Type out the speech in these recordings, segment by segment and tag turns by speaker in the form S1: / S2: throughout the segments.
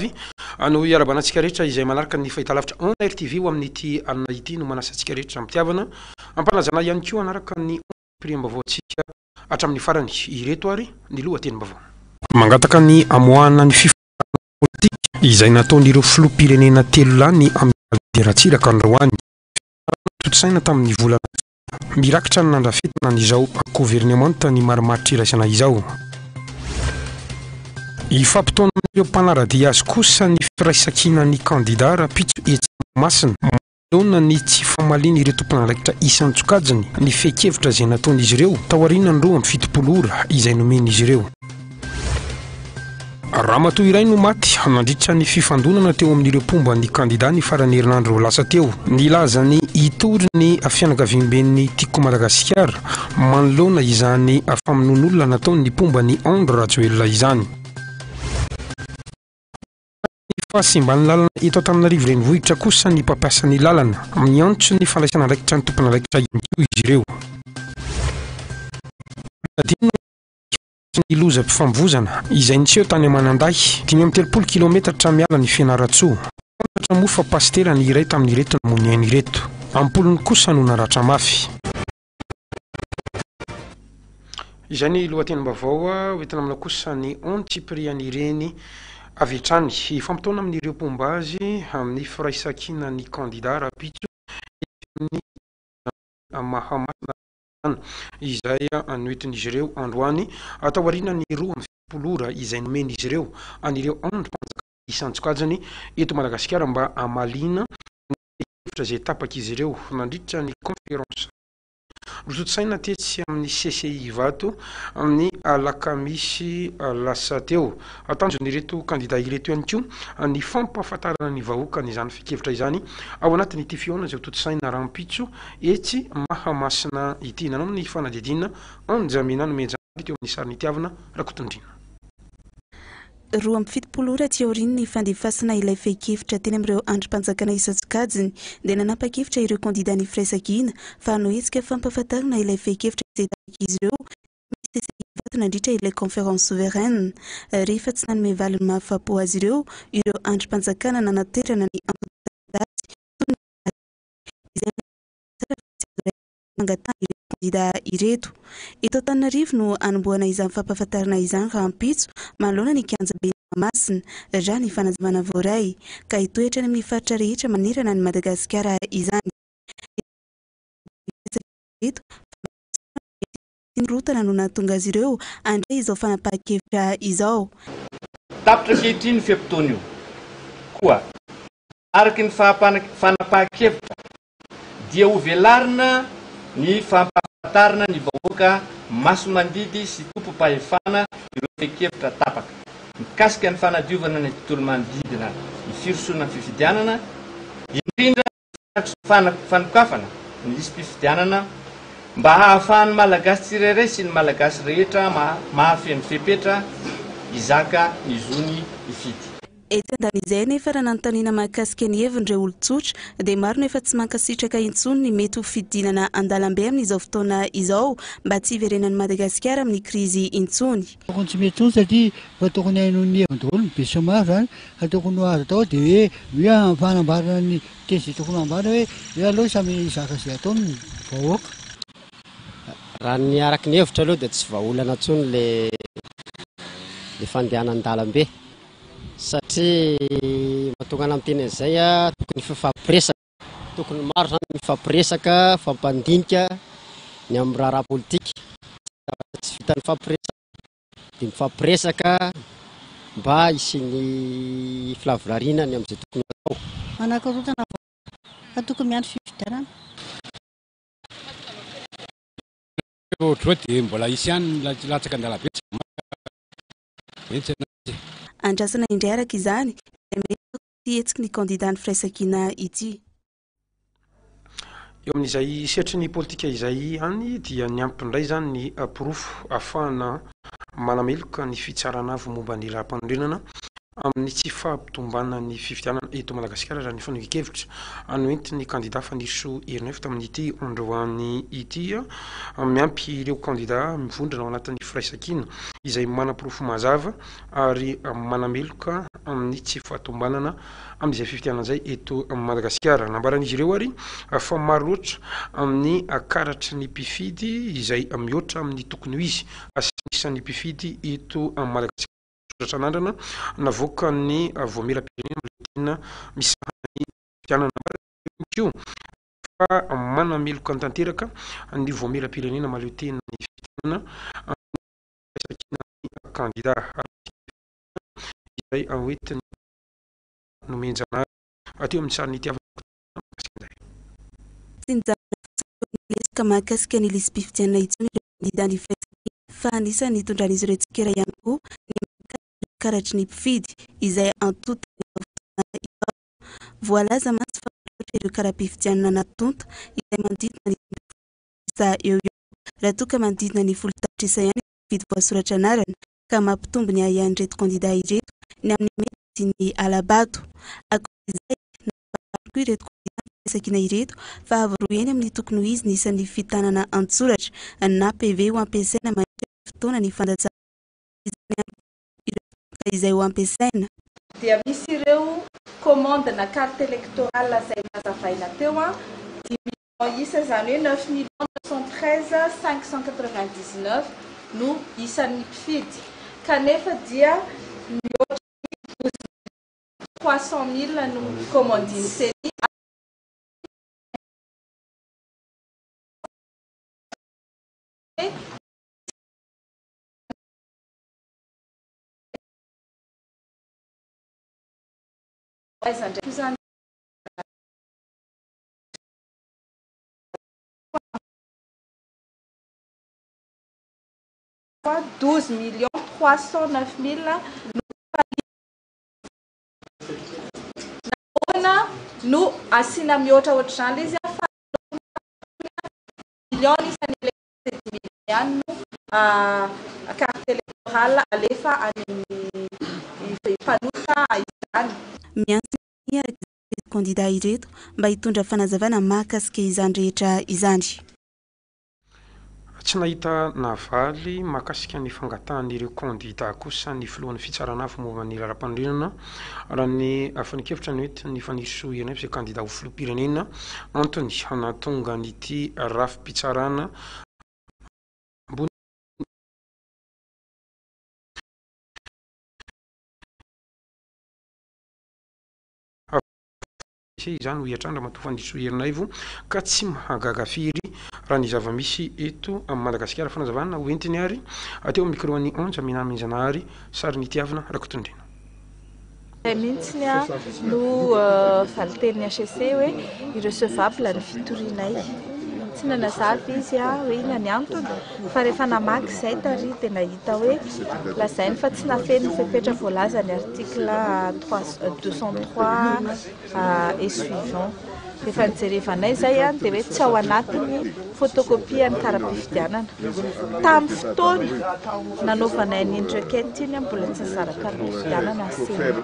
S1: avy no iarahabana antsika rehetra izay manaraka ny fahitalavitra On Air TV ho amin'ity alina ity no manasa antsika rehetra am-pitiavana am-panajana ihany koa hanaraka ny Priham-baovaontsika hatramin'ny farany. Ireto ary ny lohatenim-baovao. Mangataka ny hamoahana ny fifanarahana politika izay nataon'ireo filoham-pirenena telo lahy ny Amiral Didier Ratsiraka androany. Fifanarahana tontosaina tamin'ny volana jona. Mirakitra ny nandrafetana an'izao governemanta ny marimaritra iraisana izao. Hifampitaona amin'ireo mpanara-dia azy kosa ny firaisankinan'ny kandida rahampitso etsy Mahamasina. Manoloana ny tsy famalian'ireo tompon'andraikitra isan-tsokajiny ny fehin-kevitra izay nataon'izy ireo taorian'ny 72 ora izay nomen'izy ireo. Ramatoa iray no maty nandritra ny fifandonana teo amin'ireo mpomba ny kandida ny faran'ny herinandro lasa teo. Nilaza ny hitory ny fianakaviamben'ny Tiako Madagasikara manoloana izany famonoan'olona nataon'ny mpomba an'i Andry Rajoelina izany. Ny fahasimban'ny lalana eto Antananarivo Renivohitra kosa ny mpampiasa ny lalana. Miantso ny fandraisana andraikitra ny tompon'andraikitra ihany koa izy ireo. Olona dimy no ny lozam-pifamoivozana izay niseho tany Manandahy, 35 kilaometatra miala ny Fianarantsoa. Fantatra moa fa pasitera ny iray tamin'ireto namoy ny ainy ireto. Am-polony kosa no naratra mafy. Izay ny lohatenim-baovao, hoentina aminao kosa ny antsipirian'ireny avy hatrany. Hifampitaona amin'ireo mpomba azy amin'ny firaisankinan'ny kandida rahampitso etsy amin'ny Mahamasina izay noentin'izy ireo androany taorian'ny 72 ora izay nomen'izy ireo an'ireo andrim-panjakana isan-tsokajiny eto Madagasikara mba hamaliana ny hevitra izay tapak'izy ireo nandritra ny conférence notontosaina tetsy amin'ny CCI Ivato ny alakamisy lasa teo. Tanjon'ireto kandida ireto ihany koa ny fampahafantarana ny vahoaka an'izany fikevitra izany ao anatin'ity fihaonana izay hotontosaina rahampitso etsy Mahamasina ity. Nanao ny fanadihadiana Anjamena Nomenjanahary teo amin'ny sarin'Itiavina Rakotondriana.
S2: 72 ora aty aorian'ny fandefasana ilay fehin-kevitra teny amin'ireo andrim-panjakana isan-tsokajiny dia nanapa-kevitra ireo kandidan'ny Firaisankina fa hanao hetsika fampahafantarana ilay fehin-kevitra izay tapak'izy ireo teny amin'ny CCI Ivato nandritra ilay Conférence Souveraine rehefa tsy nanome valiny mahafapo azy ireo ireo andrim-panjakana nanaterana ny antontan-taratasy toy ny izay tsara fa tsy azo raisina fangatahan'ireto kandida ireto. Eto Antananarivo no hanombohana izany fampahafantarana izany rahampitso manoloana ny kianjaben'i Mahamasina, raha ny fanazavana voaray, ka hitohy hatrany amin'ny faritra rehetra manerana an'i Madagasikara izany. Ireto fa mety korontana no nahatonga azy ireo handray izao fanapahan-kevitra izao.
S3: Tapitra ankehitriny io fe-potoana io. Koa, araka ny fanapahan-kevitra dia hovelarina ny fampahafantarana ny vahoaka maso-mandidy sy tompom-pahefana ireo fehin-kevitra tapaka mikasika ny fanadiovana ny tontolo manodidina ny firosoana amin'ny fifidianana, indrindra ny fanokafana ny lisi-pifidianana mba hahafahan'ny Malagasy tsirairay sy ny Malagasy rehetra mahafeno fepetra hizaka ny zony hifidy.
S2: Etsy andanin'izay anefa raha nanontaniana mahakasika ny heviny ireo olon-tsotra dia maro no efa tsy mankasitraka intsony ny mety ho fidinana an-dalambe amin'izao fotoana izao mba tsy hiverenan'i Madagasikara amin'ny krizy intsony.
S4: Tokony tsy mety intsony satria efa tokony hainoan'ny heviny daholo ny be sy maro izany fa tokony ho azo atao dia hoe hoe fanambarana ny teny izay tokony ho ambara hoe hoe aleo samy hizaka izay ataony ny vahoaka.
S5: Raha ny araka ny hevitra aloha dia tsy vahaolana intsony le le fandehanan-dalambe satria mahatonga anah miteny an'izay ah, tokony hifampiresaka, tokony maro zany mifampiresaka, mifampandinika ny amin'ny raharaha politika, zavatra tsy vitan'ny mifampiresaka dia mifampiresaka mba hisian'ny filavorariana ny amin'izay tokony hatao.
S6: Manakorontana vahoaka fa tokony miandry fifidianana.
S7: Ohatrohatry hoe dia mbola hisy ihany ny latsaka an-dalambe tsy vao mainka henjana izy.
S2: Andrasana indray araka izany izay mety ho ity hetsiky ny kandidan'ny Firaisankina ity.
S1: Eo amin'izay sehatry ny politika izay ihany dia niampy indray izany ny porofo ahafahana manameloka ny fitsarana avo momba ny raharaham-panorenana. amin'ny tsy fahatombanan'ny fifidianana eto Madagasikara raha ny fanehoan-kevitra noentin'ny kandida Fanirisoa Ernaivo tamin'ity androany ity. Miampy ireo kandida mivondrona ao anatin'ny firaisankina izay manaporofo mazava ary manameloka amin'ny tsy fahatombanana amin'izay fifidianana izay eto Madagasikara. Nambaran'izy ireo ary fa maro loatra amin'ny karatry ny mpifidy izay mihoatra amin'ny tokony ho izy sy ny isan'ny mpifidy eto Madagasikara. Soratra anandrana navoakan'ny Vaomieram-pirenena mahaleo tena misahana ny fifidianana. Nambarany ihany koa fa manameloka tanteraka ny Vaomieram-pirenena mahaleo tena ny fifidianana amin'ny firaisankinan'ny kandida izay hoentin'ny nomen-janahary teo amin'ny sary nitiavana mikasika izay.
S2: Tsy nijanona fotsiny teo amin'ny lesoka mahakasika ny lisi-pifidianana intsony ireo kandida ny firaisankina fa anisan'ny nitondran'izy ireo tsikera ihany koa ny mahakasika ireo karatry ny mpifidy izay antontan'izao fotoana izao. Voalaza mantsy fa maro loatra ireo kara-pifidianana natonta izay manodidina ny 15 tapitrisa eo ho eo raha toa ka manodidina ny 10 tapitrisa ihany ireo mpifidy voasoratra anarana ka mampitombo ny ahiahin'ireto kandida ireto ny amin'ny mety hisian'ny hala-bato. Ankoatra izay, nambarany koa ireto kandida firaisankina ireto fa avo roa heny amin'ny tokony ho izy ny isan'ny fitanana an-tsoratra na PV ho ampiasaina mandritra ny fotoana ny fandatsahana izany ihany koa ireo vahoaka izay ho ampiasaina.
S8: Dia misy ireo commande na carte électorale izay nazavaina teo an, dimy millions isa izany hoe neuf millions 913 599 no isan'ny mpifidy kanefa dia mihoatra ny 12 millions 300 mille no commandin'ny ceni ary Aiza indray koa izany 12 309 000 no Nahoana no asiana mihoatra ohatr'izany ilay izy fa million ny isan'ny électeur dia dimy million ihany no carte électorale alefa any amin'ny mpanota izany.
S2: Miantso ny araka izany ireto kandida ireto mba hitondra fanazavana mahakasika izany rehetra izany.
S1: Tsy nahita navaly mahakasika ny fangatahan'ireo kandida kosa ny filohan'ny Fitsarana avo momba ny lalam-panorenana raha ny fanehoan-kevitra noentin'i Fanirisoa Ernaivo izay kandida ho filoham-pirenena antony nahatonga an'ity rafi-pitsarana ambony Izany hoy hatrany Ramatoa Fanirisoa Ernaivo ka tsy mahagaga firy raha ny zava-misy eto Madagasikara. Fanazavana ho entiny ary teo amin'ny micro an'i Onja Minamijanahary, sary nitiavina Rakotondriana.
S8: Izay mihitsy no valin-tenin'ny HCC hoe irrecevable ny fitorianay. Tsy nanazava izy hoe inona ny antony fa rehefa namaky izay tary dia nahita hoe lazainy fa tsy nafeno ny fepetra voalazan'ny article 203 et suivant. Rehefa nijerevanay izay dia hoe tsy ao anatin'ny photocopie ny kara-pifidianana. Tamin'ny fotoana nanaovanay an'iny requête iny mbola tsy nizara kara-pifidianana ny CENI.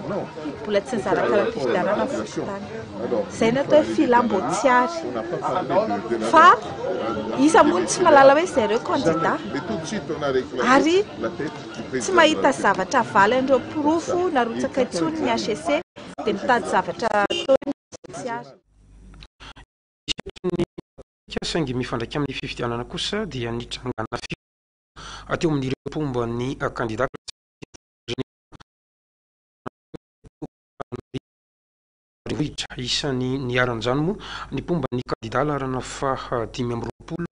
S8: Mbola tsy nizara kara-pifidianana ny fokontany. Izay no atao hoe filam-boatsiary. Fa iza moa no tsy mahalala hoe izay ireo kandida? Ary tsy mahita zavatra havaly an'ireo porofo narotsaka intsony ny HCC dia mitady zavatra atao hoe misy ary.
S1: Ny saingy mifandraika amin'ny fifidianana kosa dia nitrangana fihaonana teo amin'ireo mpomba ny kandida Renivohitra. Isan'ny niharan'izany moa ny mpomba ny kandida laharana faha 25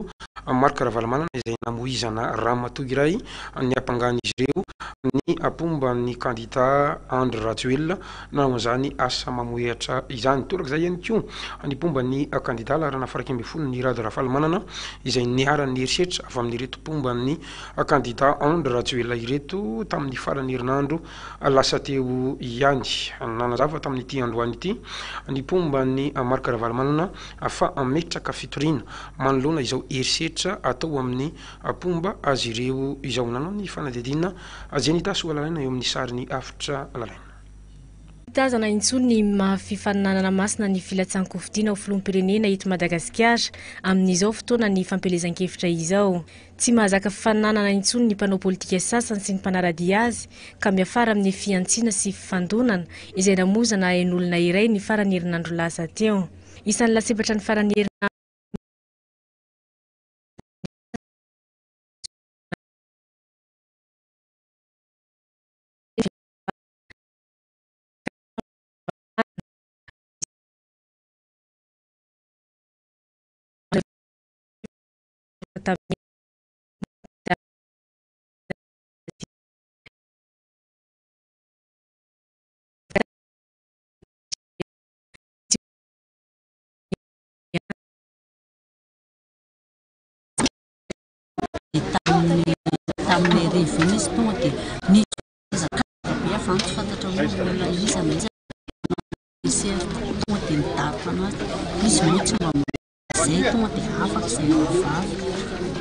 S1: Marc Ravalomanana izay namoizana ramatoa iray niampangan'izy ireo ny mpomba ny kandida Andry Rajoelina nanao an'izany asa mamohehatra izany. Torak'izay ihany koa ny mpomba ny kandida laharana faha 11 Ny Rado Rafalimanana izay niharan'ny herisetra avy amin'ireto mpomba ny kandida Andry Rajoelina ireto tamin'ny faran'ny herinandro lasa teo ihany. Nanazava tamin'ity androany ity ny mpomba an'i Marc Ravalomanana fa hametraka fitoriana manoloana izao herisetra atao amin'ny mpomba azy ireo izao. Nanao ny fanadihadiana Jenita Soalalaina eo amin'ny sarin'i Avotra Lalaina.
S9: Tazana intsony ny maha fifaninanana masina ny filatsahan-kofidina ho filoham-pirenena eto Madagasikara amin'izao fotoanan'ny fampielezan-kevitra izao. Tsy mahazaka fifaninanana intsony ny mpanao politika sasany sy ny mpanara-dia azy ka miafara amin'ny fihantsiana sy fifandonana izay namoizana ain'olona iray ny faran'ny herinandro lasa teo. Isan'ny lasibatra ny faran'ny herinandro. Tamin'ny
S10: Tamin'ny tamin'ny hariva iny izy tonga dia nisy hazakazaka be avy any tsy fantatra hoe olona iza na iza nisy tonga dia nidaroka anazy. Izy moa tsy mba izay tonga dia afaka izay roa vavy.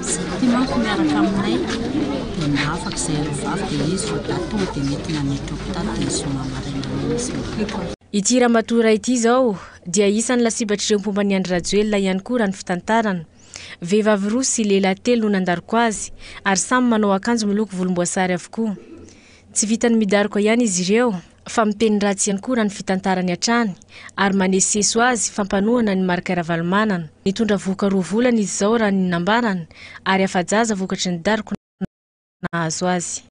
S10: Izay manko miaraka aminay dia afaka izay roa vavy dia izy vao daty tonga dia nentina any hôpitaly dia ny zoma maraina iny izy maty.
S9: Ity ramatoa iray ity izao dia isan'ny lasibatr'ireo mpomba an'i Andry Rajoelina ihany koa raha ny fitantarana. Vehivavy roa sy lehilahy telo no nandaroka azy ary samy manao akanjo miloko volomboasary avokoa. Tsy vitan'ny midaroka ihany izy ireo fa miteny ratsy ihany koa raha ny fitantarany hatrany ary maneseso azy fa mpanohana an'i Marc Ravalomanana. Nitondra vohoka roa volana izy izao raha ny nambarany ary afa-jaza vokatry ny daroka nahazo azy.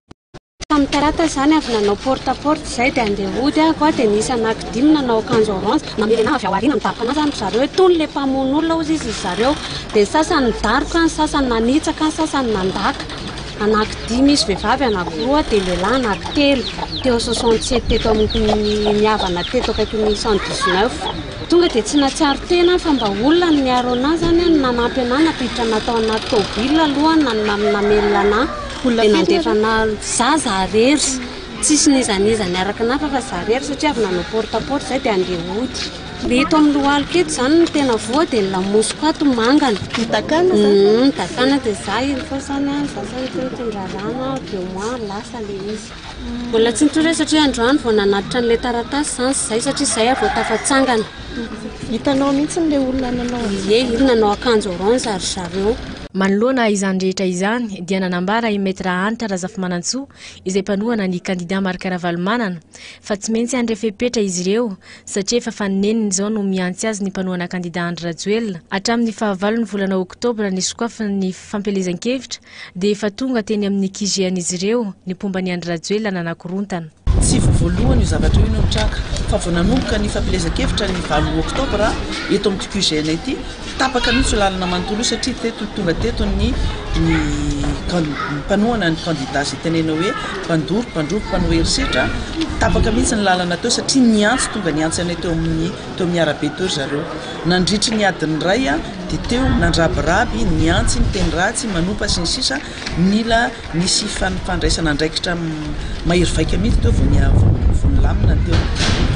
S11: Tamin'ny talata izany avy nanao porte à porte izay dia andeha hody aho dia nisy anaky dimy nanao akanjo orange namely anah avy ao aoriana nidaroka anah izany ry zareo hoe tony ilay mpamono olona hozy izy ry zareo dia ny sasany nidaroka ny sasany nanitsaka ny sasany nandaka anaky dimy izy vehivavy anaky roa dia lehilahy anaky telo teo 67 teto amin'ny mihavana teto akaikin'ny 119 tonga dia tsy nahatsiaro tena aho fa mba olona no niaro anah izany no nanampy anah nampiditra anah tao anaty tômôbila aloha namelona anah Olona firy nandefa anah za za rery tsisy n'iza n'iza niaraka anah fa za rery satria avy nanao porte à porte zay dia andeha hody. Le eto amin'ny lohalika eto zany no tena voa dia ny lamosiko ato mangana.
S6: Midakana zany?
S11: Hum midakana dia za iny foana zany an, za zany teo nitondra rano aho deux mois lasa le izy. Mbola tsy nitory aho satria androany vao nanatitra an'ilay taratasy zany zay satria zay aho vao tafatsangana.
S6: Hitanao mihitsy ilay olona nanao an'izay?
S11: Ie, io nanao akanjo orange ry zareo.
S9: Manoloana izany rehetra izany dia nanambara i Maître Hanitra Razafimanantsoa izay mpanohana ny kandida Marc Ravalomanana fa tsy maintsy handray fepetra izy ireo satria efa fanineniny izao no mihantsy azy ny mpanohana kandida Andry Rajoelina. Hatramin'ny fahavalon'ny volana oktobra nisokafan'ny fampielezan-kevitra dia efa tonga teny amin'ny QG-an'izy ireo ny mpomba an'i Andry Rajoelina nanakorontana.
S12: Tsy vao voalohany io zavatra io no nitranga fa vao nanomboka ny fampielezan-kevitra ny valo oktobra eto amin'ity QG-nay ity, tapaka mihitsy io lalana manontolo io satria teto tonga teto ny ny mpanohana ny kandida izay tenenina hoe mpandoro, mpandrobo, mpanao herisetra, tapaka mihitsy ny lalana teo satria niantso tonga niantso anay teo amin'ny teo amin'ny arabe teo ry zareo. Nandritry ny adiny iray dia teo nandrabiraby, niantsy, niteny ratsy, manompa sy ny sisa Nila nisy fandraisana andraikitra mahery vaika mihitsy teo vao vao nilamina ny teo.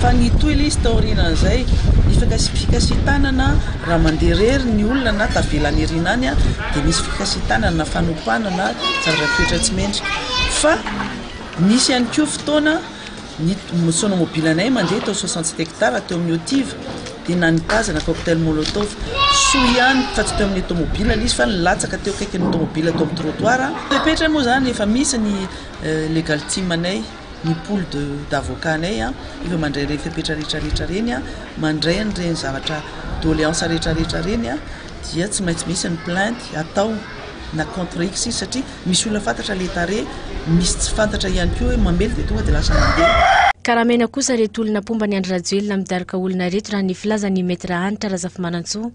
S12: Fa nitohy ilay izy taorianan'izay, ny fikasihan-tanana raha mandeha irery ny olona na tavela any aoriana any dia misy fikasihan-tanana na fanompana na zavatra toetra tsy mendrika. Fa nisy ihany koa fotoana Ny sonomobilanay mandeha tao 67 hectares teo amin'ny Otiv dia nanipazana cocktail molotov. Soa ihany fa tsy teo amin'ny tomobila ilay izy fa nilatsaka teo akaikin'ny tomobila teo amin'ny trottoir. Fepetra moa izany efa misy ny legal team anay, ny pool de d'avocat anay efa mandray ireny fepetra rehetra rehetra ireny, mandray an'ireny zavatra doléance rehetra rehetra ireny dia tsy maintsy misy ny plainte atao na contre X izy satria Misy olona fantatra le tarehy, misy tsy fantatra ihany koa hoe mamely dia tonga dia lasa mandeha.
S9: Karamaina kosa ireto olona mpomba an'i Andry Rajoelina midaroka olona ireto raha ny filazan'i Maître Hanitra Razafimanantsoa.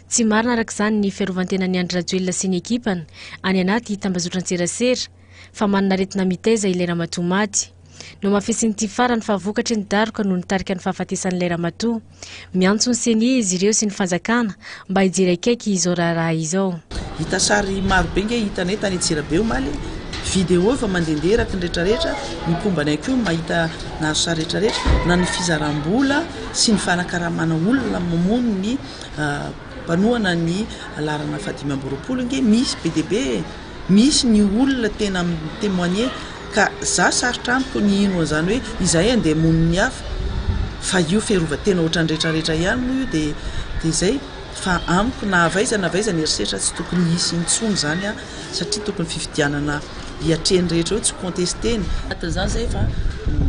S9: Tsy marina araka izany ny fiarovantenan'i Andry Rajoelina sy ny ekipany any anaty tambazotran-tserasera fa manana aretina mitaiza ilay ramatoa maty. Nohamafisin'ity farany fa vokatry ny daroka no nitarika ny fahafatesan'ilay ramatoa. Miantso ny Ceni izy ireo sy ny fanjakana mba hijery akaiky izao raharaha izao.
S12: Hita sary maro be nge hitanay tany Antsirabe omaly e! Vidéo efa mandehandeha eraky ny retraretra, ny mpomba anay koa mahita nahazo sary retraretra, na ny fizaram-bola sy ny fanakaramana olona mamono ny mpanohana ny laharana fahadimy 25 nge misy be dia be e! Misy ny olona tena mi-témoigner ka za sarotra amiko ny hino an'izany hoe izahay andeha hamono ny hafa. Fa io fiarovan-tena ohatran'ny rehetra rehetra ihany moa io dia dia izay. Fa amiko na avy aiza na avy aiza ny herisetra tsy tokony hisy intsony izany satria tokony fifidianana hiatrehan'ny rehetra eo tsy contester-na. Anatin'izany izay efa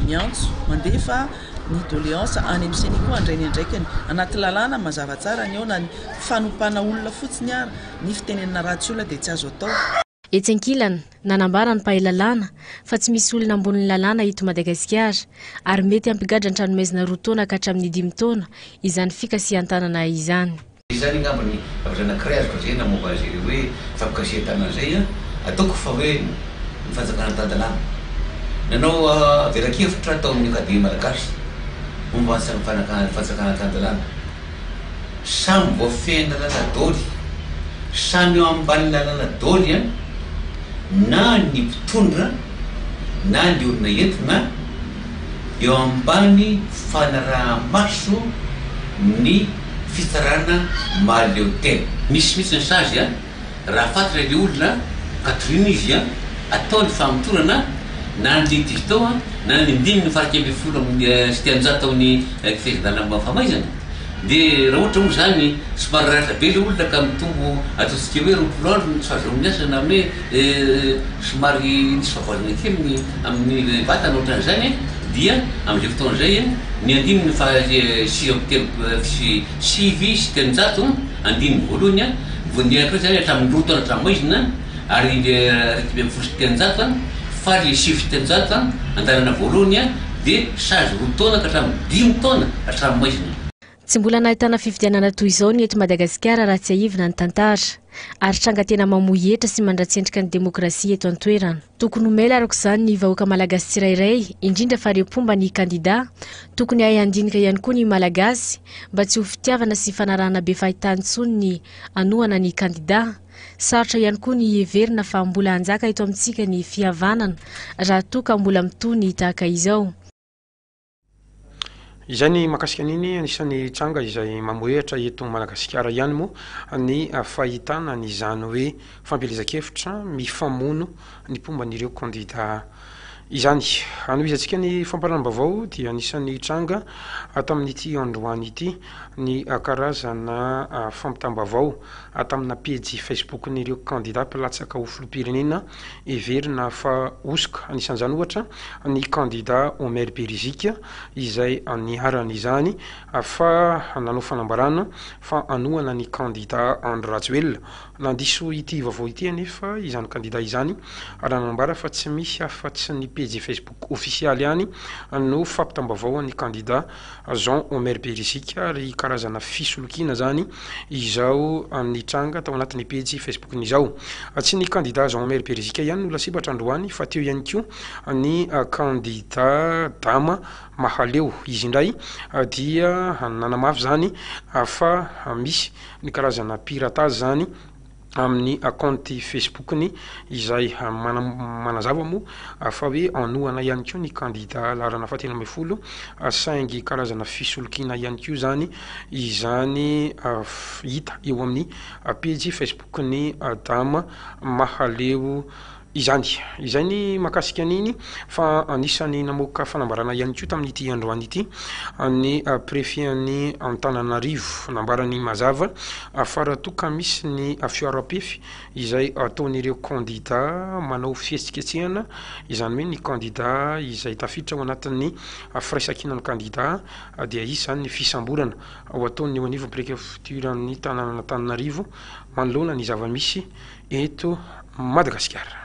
S12: miantso, mandefa ny doléance any amin'ny ceni koa handray ny andraikiny. Anaty lalàna mazava tsara ny ao na ny fanompana olona fotsiny ary ny fitenenana ratsy olona dia tsy azo atao.
S9: Etsy ankilany, nanambara ny mpahay lalàna fa tsy misy olona ambonin'ny lalàna eto Madagasikara ary mety hampigadra an-tranomaizina roa taona ka hatramin'ny dimy taona izany fikasihan-tanana izany.
S13: Izany angamba ny zavatra anankiray azoko lazaina momba azy ireo hoe fampikasihan-tanana izay an, ataoko fa hoe ny fanjakana tan-dalàna. Nanao velakevitra tao amin'ny Akademia Malagasy momba ny fanjakana tan-dalàna. Samy voafehin'ny lalàna doly, samy eo ambanin'ny lalàna doly an, na ny mpitondra na ny olona entina eo ambany fanaraha-maso ny fitsarana mahaleo tena. Misy mihitsy ny sazy an, Raha fantatra ilay olona ka toriana izy an, atao ny famotorana na ny litige tao an, na ny andininy faha 311 ao amin'ny fehezan-dalàna momba ny famaizana, dia raha ohatra moa izany somary ratra be ilay olona ka mitombo ataontsika hoe 20 andro ny tsy fahazoany miasa na hoe somary nisy fahavoazana kely ny amin'ny vatana ohatran'izany an, dia amin'izay fotoana izay an, ny andininy faha 399 andininy voalohany an, Vao niaina koa izany hatramin'ny roa taona an-tranomaizina ary 311 fa le 309 andalana voalohany dia sazy roa taona ka hatramin'ny dimy taona an-tranomaizina.
S9: Tsy mbola nahitana fifidianana toy izao ny eto Madagasikara raha tsiahivina ny tantara, ary tranga tena mamoy hetra sy mandratsy endrika ny demokrasia eto an-toerana. Tokony ho mailo araka izany ny vahoaka malagasy tsirairay, indrindra fa ireo mpomba ny kandida. Tokony hahay handinika ihany koa ny Malagasy mba tsy ho fitiavana sy fanarahana be fahitany intsony ny hanohana ny kandida. Sarotra ihany koa ny hiheverina fa mbola hanjaka eto amintsika ny fihavanana raha toa ka mbola mitohy ny tahaka izao.
S1: Izay ny mahakasika an'iny, anisan'ny tranga izay mamohehatra eto Madagasikara ihany moa ny fahitana an'izany hoe fampielezan-kevitra mifamono ny mpomba an'ireo kandida izany. Hanohizantsika ny fampahalalam-baovao dia anisan'ny tranga tamin'ity androany ity ny karazana fampitam-baovao tamina pejy Facebook-n'ireo kandida mpilatsaka ho filoham-pirenena heverina fa hosoka. Anisan'izany ohatra ny kandida Omer Beriziky izay niharan'izany fa nanao fanambarana fa hanohana ny kandida Andry Rajoelina. Nandiso ity vaovao ity anefa izany kandida izany ary nanambara fa tsy misy afa-tsy ny pejy Facebook ofisialy ihany no fampitam-baovao an'ny kandida Jean Omer Beriziky ary karazana fisolokiana izany izao nitranga tao anatin'ny pejy Facebook-ny izao. Tsy ny kandida Jean Omer Beriziky ihany no lasibatra androany fa teo ihany koa ny kandida Dama Mahaleo. Izy indray dia nanamafy izany fa misy ny karazana piratage izany amin'ny kaonty Facebook-ny izay manazava moa fa hoe hanohana ihany koa ny kandida laharana fahatelo ambin'ny folo saingy karazana fisolokiana ihany koa izany izany hita eo amin'ny pejy Facebook-n'i Dama Mahaleo izany. Izay ny mahakasika an'iny fa anisan'ny namoaka fanambarana ihany koa tamin'ity androany ity ny prefet-n'i Antananarivo. Nambarany mazava fa raha toa ka misy ny fihaoram-pefy izay ataon'ireo kandida manao fihetsiketsehana, izany hoe ny kandida izay tafiditra ao anatin'ny firaisankinan'ny kandida dia hisy izany ny fisamborana ho ataon'ny eo anivon'ny prefektiran'ny tanànan'Antananarivo manoloana ny zava-misy eto Madagasikara.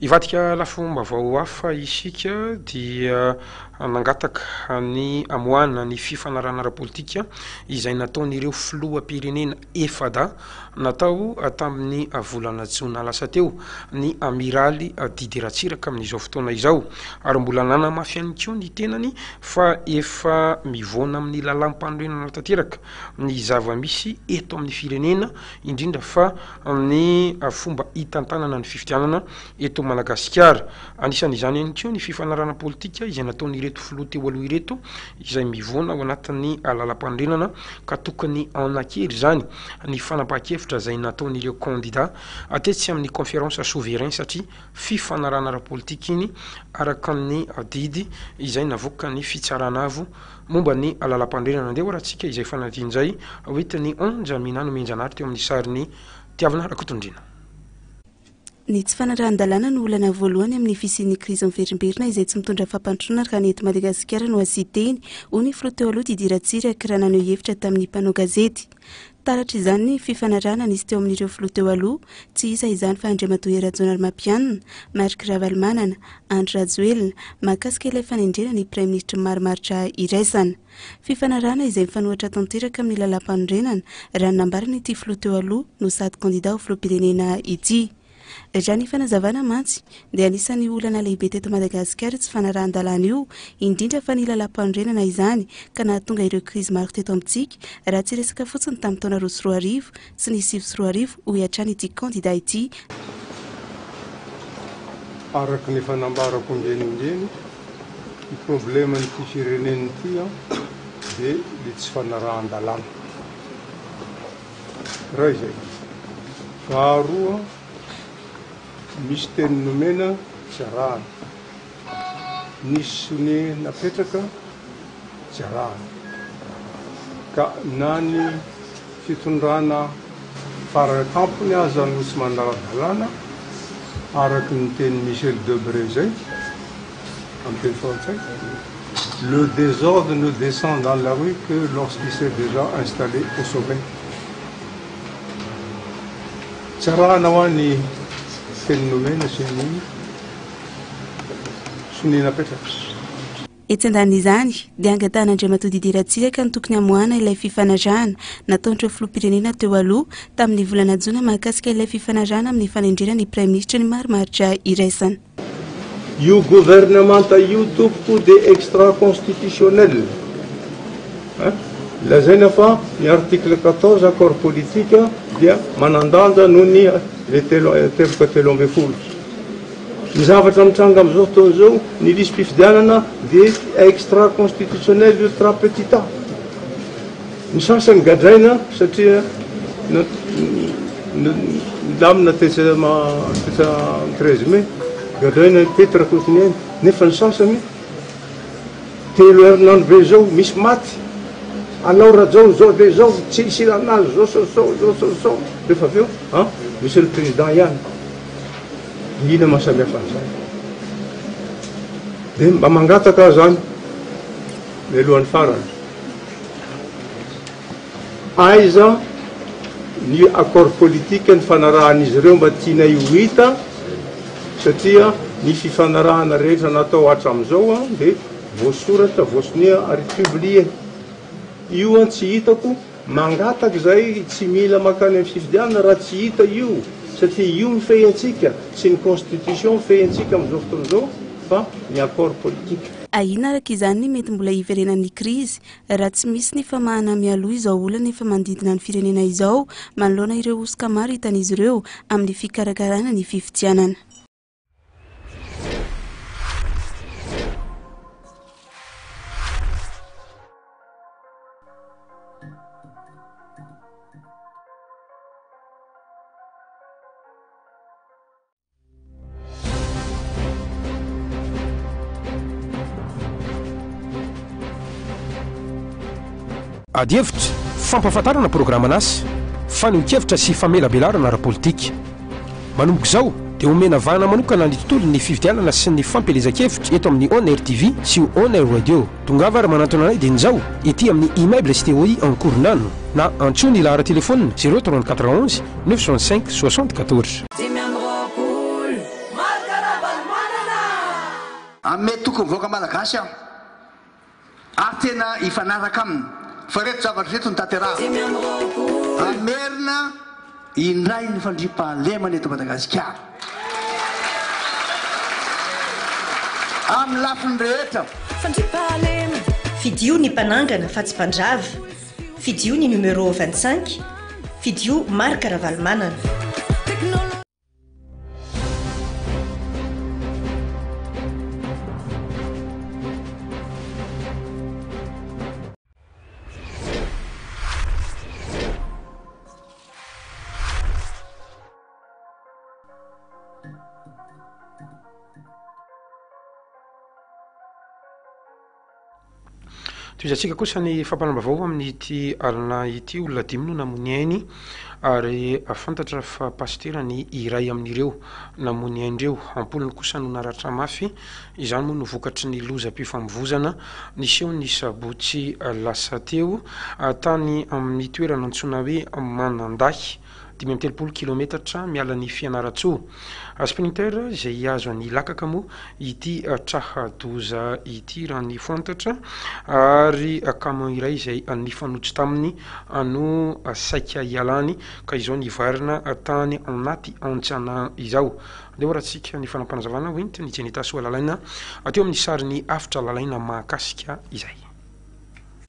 S1: Hivadika lafim-baovao hafa isika dia nangataka ny hamoahana ny fifanarahana ara-politika izay nataon'ireo filoham-pirenena efa-dahy natao tamin'ny volana jona lasa teo ny amiraly Didier Ratsiraka amin'izao fotoana izao ary mbola nanamafy ihany koa ny tenany fa efa mivoana amin'ny lalàm-panorenana tanteraka ny zava-misy eto amin'ny firenena, indrindra fa ny fomba hitantanana ny fifidianana eto Madagasikara. Anisan'izany ihany koa ny fifanarahana politika izay nataon'ireto. ireto filoha teo aloha ireto izay mivoana ao anatin'ny lalampanorenana ka tokony hanakery izany ny fanapahan-kevitra izay nataon'ireo kandida tetsy amin'ny conférence souverain satria fifanarahana ara-politika iny araka ny didy izay navoakan'ny fitsarana avo momba ny lalampanorenana. Andeha hoarahantsika izay fanadihadiana izay hoentin'i Onja Mina Nomenjanahary teo amin'ny sarin'i Tiavina Rakotondriana.
S2: Ny tsy fanarahan-dalàna no olana voalohany amin'ny fisian'ny krizy miverimberina izay tsy mitondra fampandrosoana raha ny eto Madagasikara no asian-teny, hoy ny filoha teo aloha Didier Ratsiraka raha naneho hevitra tamin'ny mpanao gazety. Taratra izany ny fifanarahana nisy teo amin'ireo filoha teo aloha, tsy iza izany fa Andriamatoa Hery Rajaonarimampianina, Marc Ravalomanana, Andry Rajoelina, mahakasika ilay fanendrena ny praiminisitry ny marimaritra iraisana. Fifanarahana izay mifanohitra tanteraka amin'ny lalàmpanorenana, raha ny nambaran'ity filoha teo aloha no sady kandida ho filoham-pirenena ity. Raha ny fanazavana mantsy, dia anisan'ny olana lehibe teto Madagasikara io tsy fanarahan-dalàna io, indrindra fa ny lalàmpanorenana izany, ka nahatonga ireo krizy maro teto amintsika, raha tsy resaka fotsiny tamin'ny taona 2002 sy ny 2009, hoy hatrany ity kandida ity.
S14: Araka ny efa nambarako ombieny ombieny, Ny problème an'ity firenena ity an dia le tsy fanarahan-dalàna. Iray izay. Faharoa, misy teny nomena tsy arahana. Nisy sonia napetraka tsy arahana. Ka na ny fitondrana fara tampony aza no tsy manara-dalàna, araka ny tenin'i Michel Debré izay, amin'ny teny frantsay, Le désordre ne descend dans la rue que lorsqu'il s'est déjà installé au sommet. Tsy arahana hoa ny teny nomena sy ny sonia napetraka.
S2: Etsy andanin'izany, dia angatahan'Andriamatoa Didier Ratsiraka ny tokony hamoahana ilay fifanarahana nataon'ireo filoham-pirenena teo aloha tamin'ny volana jona mahakasika ilay fifanarahana amin'ny fanendrena ny praiminisitry ny marimaritra iraisana.
S14: Io governemanta io tompoko dia extra constitutionnel hein! Lazaina fa ny article 14 accord politique dia manandanja noho ny le telo teboka 13. Ny zavatra mitranga amin'izao fotoana izao, ny lisi-pifidianana dia extra constitutionnel ultra petita. Ny sasany gadraina satria nilamina tetsy amin'ny 13 mai, gadraina i Pety Rakotoniaina, nefa ny sasany telo herinandro be izao misy maty, alao Rajao izao dia izao, tsy hisy ilana azy, zao sy zao, zao sy zao, rehefa avy eo an, monsieur le président ihany. Inona maha samihafa an'izany? Dia mba mangataka aho izany mialohan'ny farany. Aiza ny accord politique nifanarahan'izy ireo mba tianay ho hita satria ny fifanarahana rehetra natao hatramin'izao dia voasoratra, voasonia ary publier. Io tsy hitako, mangataka izay tsy mila mankany amin'ny fifidianana raha tsy hita io satria io mifehy antsika, tsy ny constitution mifehy antsika amin'izao fotoana izao fa ny accord politique.
S2: Ahiana araka izany ny mety mbola hiverenan'ny krizy raha tsy misy ny famahana mialoha izao olana efa manodidina ny firenena izao manoloana ireo hosoka maro hitan'izy ireo amin'ny fikarakarana ny fifidianana.
S1: Adihevitra, fampahafantarana programan'asa, fanehoan-kevitra sy famelabelarana ara-politika. Manomboka izao dia omena vahana manokana ny tontolon'ny fifidianana sy ny fampielezan-kevitra eto amin'ny On Air TV sy On Air Radio. Tongava ary manantona anay dieny izao ety amin'ny Immeuble STOI Ankoronano na antsoy ny laharan-telefaonina 0 34 11 965 74.
S15: 25 Marc Ravalomanana!
S16: Hanome toky ny vahoaka malagasy aho ary tena hifanaraka aminy fa ireto zavatra ireto no tanterahako. Hamerina indray ny fandriampahalemana eto Madagasikara amin'ny lafiny rehetra.
S17: Fidio ny mpanangana fa tsy mpandrava. Fidio ny numéro 25, fidio Marc Ravalomanana.
S1: Tohizantsika kosa ny fampahalalam-baovao amin'ity alina ity. Olona dimy no namoy ny ainy ary fantatra fa pasitera ny iray amin'ireo namoy ny ainy ireo. Am-polony kosa no naratra mafy. Izany moa no vokatry ny lozam-pifamoivozana niseho ny sabotsy lasa teo tany amin'ny toerana antsoina hoe Manandahy. 35 kilometatra miala an'i Fianarantsoa. Sprinter izay hihazo an'Ilakaka moa ity traha-doza ity raha ny fantatra ary camion iray izay nifanojo taminy no saika hialany ka izao nivarina tany anaty hantsana izao. Andeha horatsika ny fanapanazavana hoentin'i Jenita Soalalaina teo amin'ny sarin'i Avotra Lalaina mahakasika izay.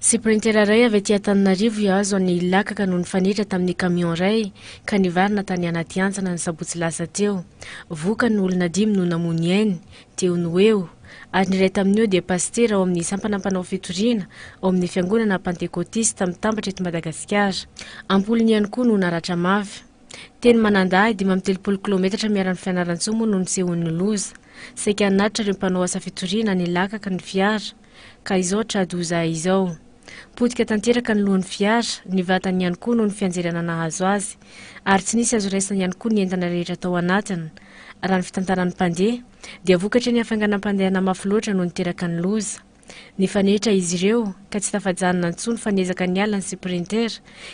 S9: Sprinter iray avy aty Antananarivo hihazo an'i Ilakaka no nifanehitra tamin'ny camion iray ka nivarina tany anaty hantsana ny sabotsy lasa teo. Vokany, olona dimy no namoy ny ainy, teo no eo, ary ny iray tamin'io dia pasitera ao amin'ny sampana mpanao fitoriana ao amin'ny fiangonana Pantekotista mitambatra eto Madagasikara. Am-polony ihany koa no naratra mafy. Teny Manandahy, 35 kilaometatra miala an'i Fianarantsoa moa no nisehoan'ny loza. Saika hanatitra ireo mpanao asa fitoriana any Ilakaka ny fiara. ka izao tra-doza izao. Potika tanteraka ny lohan'ny fiara, ny vatany ihany koa noho ny fianjerana nahazo azy, ary tsy nisy azo raisina ihany koa ny entana rehetra tao anatiny. Raha ny fitantaran'ny mpandeha, dia vokatry ny hafainganam-pandehana mafy loatra no niteraka ny loza. Nifanehitra izy ireo, ka tsy tafajanona intsony fa niezaka niala ny Sprinter,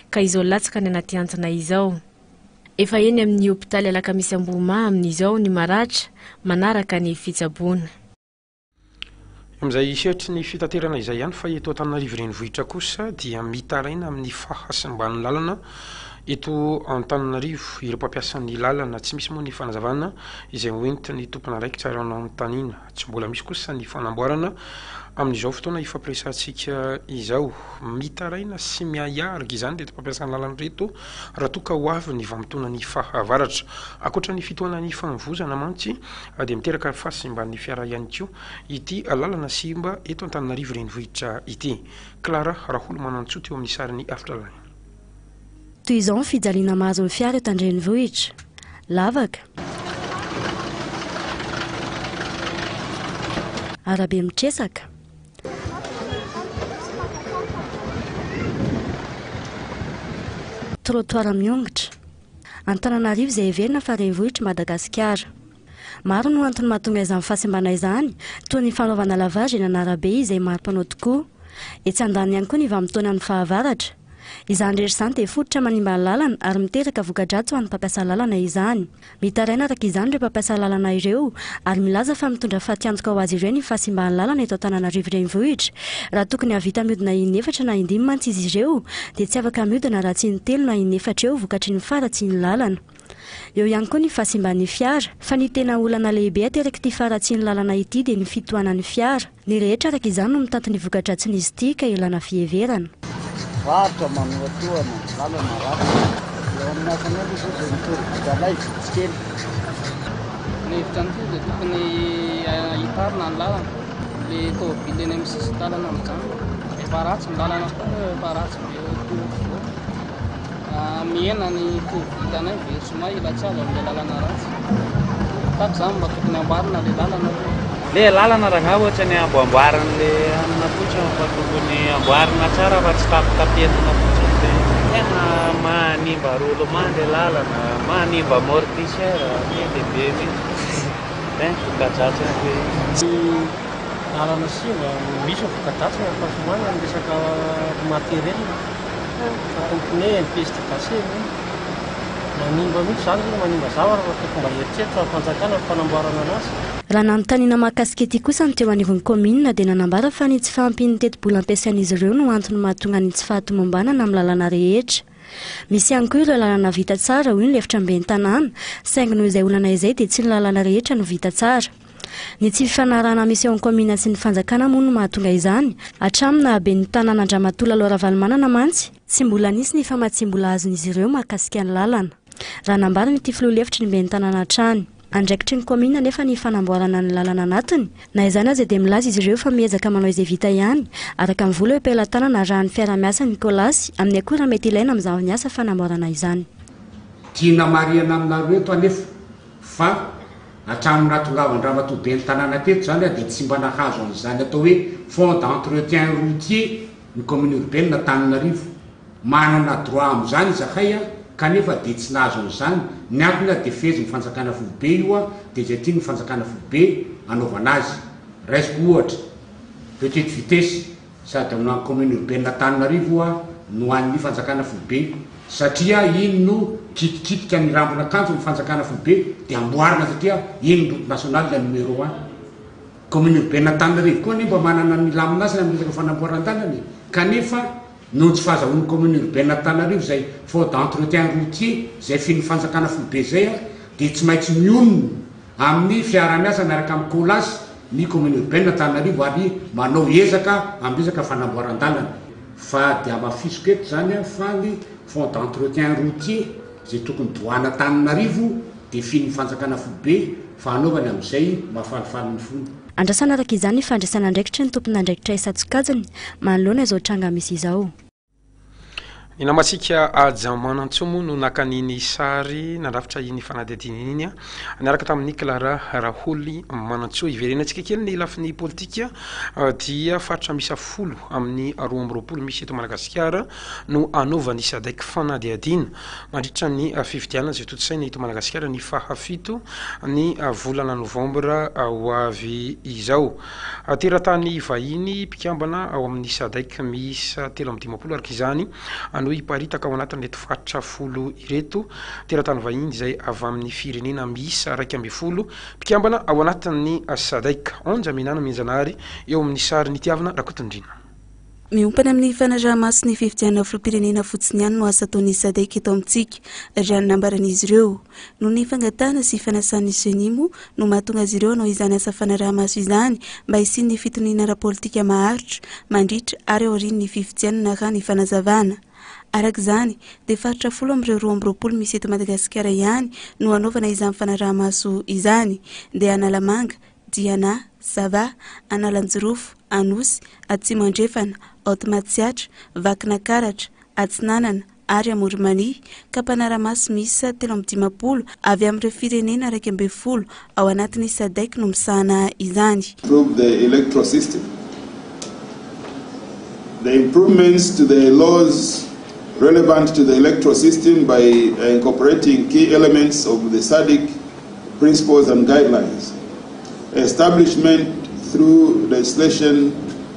S9: ka izao latsaka any anaty hantsana izao. Efa eny amin'ny hopitaly Alakamisy Ambohimaha amin'izao ny maratra, manaraka ny fitsaboana.
S1: Amin'izay sehatry ny fitaterana izay ihany fa eto Antananarivo renivohitra kosa dia mitaraina amin'ny fahasimban'ny lalana eto Antananarivo ireo mpampiasa ny lalana. Tsy misy moa ny fanazavana izay hoentin'ny tompon'andraikitra raha nanontaniana. Tsy mbola misy kosa ny fanamboarana amin'izao fotoana ifampiresahantsika izao. Mitaraina sy miahiahy araka izany ireto mpampiasa ny lalana ireto raha toa ka ho avy ny vanim-potoanan'ny fahavaratra. Ankoatra ny fitohanan'ny fanovozana mantsy dia miteraka fahasimban'ny fiara ihany koa ity lalana simba eto Antananarivo renivohitra ity. Clara Raholomanantsoa teo amin'ny sarin'i Avotra Lalaina.
S18: Toy izao ny fijaliana mahazo ny fiara eto an-drenivohitra. Lavaka. Arabe mitresaka. Trottoir miongotra. Antananarivo izay heverina fa renivohitr'i Madagasikara. Maro no antony mahatonga izany fahasimbana izany, toy ny fanaovana lavage eny an'arabe izay maro mpanao tokoa. Etsy andaniny ihany koa ny vanim-potoanan'ny fahavaratra. Izany rehetra izany dia fototra manimba ny lalana ary miteraka voka-dratsy ho an'ny mpampiasa lalana izany. Mitaraina araka izany ireo mpampiasa lalana ireo ary milaza fa mitondra fatiantoka ho azy ireo ny fahasimban'ny lalana eto Antananarivo Renivohitra. Raha tokony hahavita mihodina inefatra na indimy mantsy izy ireo dia tsy afaka mihodina raha tsy intelo na inefatra eo vokatry ny faharatsian'ny lalana. Eo ihany koa ny fahasimban'ny fiara. Fa ny tena olana lehibe aterak'ity faharatsian'ny lalana ity dia ny fitohanan'ny fiara. Ny rehetra araka izany no mitanty ny voka-dratsin'izy ity ka ilana fiheverana.
S19: Varotra manohatohana, lalana ratsy. Eo amin'ny asanay aloha izao dia mitory vitanay vitsy kely.
S20: Ny hevitra an'ity dia tokony hitarina ny lalana. Le tômôbila eny amin'ny sisin-dalana mijanona. Efa ratsy ny lalana koa moa efa ratsy be ohatrohatr'izao. Mihena ny taux vitanay very zoma ila tsy azo amin'ilay lalana ratsy. Tahaka izany mba tokony amboarina ilay lalana aloha.
S21: Le lalana rangahy ohatrany amboamboarin'le anona fotsiny fa tokony amboarina tsara fa tsy tapitapenina fotsiny le tena manimba roulement le lalana, manimba amortisseur, be dia be mihitsy, hein, voka-dratsiny be.
S20: Ny lalana simba, misy ny voka-dratsiny amin'ny fahasalamana ny resaka matériel. Fa ny pneu ny pièce détachée anie manimba mihitsy zany aloha manimba zavatra fa tokony mba hieritreritra ny fanjakana ny fanamboarana anazy.
S18: Raha nanontaniana mahakasika ity kosa ny teo anivon'ny kaominina dia nanambara fa ny tsy fahampian'ny tetibola ampiasain'izy ireo no antony mahatonga ny tsy fahatomombanana amin'ny lalana rehetra. Misy ihany koa ireo lalana vita tsara hoy ny lefitra ny ben'ny tanàna saingy noho izay olana izay dia tsy ny lalana rehetra no vita tsara. Ny tsy fifanarahana misy eo amin'ny kaominina sy ny fanjakana moa no mahatonga izany. Hatramin'ny naha ben'ny tanàna an-dRamatoa Lalao Ravalomanana mantsy, tsy mbola nisy ny famatsiam-bola azon'izy ireo mahakasika ny lalana, raha nambaran'ity filoha lefitry ny ben'ny tanàna hatrany. Andraikitry ny kaominina anefa ny fanamboarana ny lalana anatiny. Na izany aza dia milaza izy ireo fa miezaka manao izay vita ihany, araka ny vola eo am-pelatanana arahan'ny fiaraha-miasan'ny Colas amin'ny akora mety ilaina amin'izany asa fanamboarana izany.
S22: Tiana marihana aminareo eto anefa fa Hatramin'ny nahatongavan-dRamatoa Ben'ny tanàna teto izany aho dia tsy mba nahazo an'izany atao hoe fonds d'entretien routier. ny commune urbaine Antananarivo. Manana droit amin'izany izahay kanefa dia tsy nahazo an'izany, ny antony dia fehezin'ny fanjakana foibe io dia izay tian'ny fanjakana foibe anaovana azy. Raisiko ohatra, petite vitesse, sady amin'ny commune urbaine Antananarivo no an'ny fanjakana foibe satria iny no kitikitika ny rambon'akanjo ny fanjakana foibe dia amboarina satria iny ny route nationale numéro un. Commune urbaine Antananarivo koa anie mba manana ny lamin'asany amin'ny resaka fanamboaran-dalana e! Kanefa noho ny tsy fahazahoan'ny commune urbaine Antananarivo izay fonds d'entretien routier izay fihin'ny fanjakana foibe izay dia tsy maintsy mionona amin'ny fiarahamiasa miaraka amin'ny Colas ny commune urbaine Antananarivo ary manao ezaka amin'ny resaka fanamboaran-dalana. Fa dia hamafisiko eto izany fa ny fonds d'entretien routier izay tokony droit-n'Antananarivo dia fihin'ny fanjakana foibe fa hanaovany amin'izay mahafalifaly ny fony.
S18: Andrasana araka izany ny fandraisana andraikitry ny tompon'andraikitra isan-tsokajiny manoloana izao tranga misy izao.
S1: Ny namantsika Haja Manantsoa moa no naka an'iny sary nandrafitra iny fanadihadiana iny niaraka tamin'i Clara Raholy Manantsoa. Hiverenantsika kely ny lafiny politika dia faritra miisa 10 amin'ny 22 misy eto Madagasikara no hanaovan'ny Sadec fanadihadiana mandritra ny fifidianana izay tontosaina eto Madagasikara ny fahafito ny volana novambra ho avy izao. Teratany vahiny mpikambana ao amin'ny Sadec miisa 53 araka izany no hiparitaka ao anatin'ireto faritra 10 ireto. Teratany vahiny izay avy amin'ny firenena miisa 11 mpikambana ao anatin'ny Sadec. Onja Menana Mianjanahary eo amin'ny sary Nitiavina Rakotondriana.
S2: Miompana amin'ny fanaraha-maso ny fifidianana filoham-pirenena fotsiny ihany no asa ataon'ny Sadec eto amintsika, raha ny nambaran'izy ireo. Noho ny fangatahana sy fanasan'ny Ceni moa no mahatonga azy ireo hanao izany asa fanaraha-maso izany mba hisian'ny fitoniana ara-politika maharitra mandritra ary aorian'ny fifidianana raha ny fanazavana. Araka izany, dia faritra 10 amin'ireo 22 misy eto Madagasikara ihany no hanaovana izany fanaraha-maso izany, dia Analamanga, Diana, Sava, Analanjirofo, Anosy, Atsimo Andrefana, Haute Matsiatra, Vakinakaratra, Atsinanana ary Amoron'i-Mania, ka mpanara-maso miisa 53 avy amin'ireo firenena 11 ao anatin'ny Sadec no misahana izany.
S3: Improve the electoral system. The improvements to the laws relevant to the electoral system by incorporating key elements of the SADC principles and guidelines. Establishment through legislation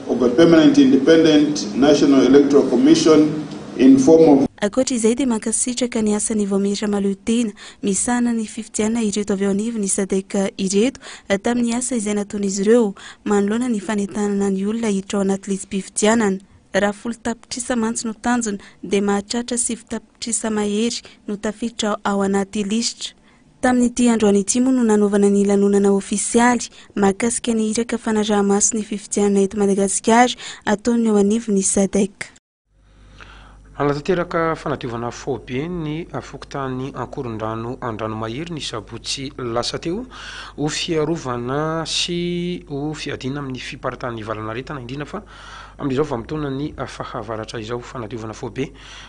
S3: of a permanent independent national electoral commission in form of
S2: Ankoatra izay dia mankasitraka ny asan'ny Vaomiera Mahaleotena misahana ny fifidianana ireto avy eo anivon'ny Sadec ireto tamin'ny asa izay nataon'izy ireo manoloana ny fanentanana ny olona hiditra ao anaty lisi-pifidianana. Raha 10 tapitrisa mantsy no tanjona dia mahatratra 9 tapitrisa mahery no tafiditra ao anaty lisitra. Tamin'ity androany ity moa no nanaovana ny lanonana ofisialy mahakasika ny iraka fanaraha-maso ny fifidianana eto Madagasikara ataon'ny eo anivon'ny Sadec.
S1: Nanatanteraka fanadiovana faobe ny fokontany Ankorondrano Andranomahery ny sabotsy lasa teo ho fiarovana sy ho fiadiana amin'ny fiparitahan'ny valanaretina indrindra fa amin'izao vanim-potoanan'ny fahavaratra izao. Fanadiovana faobe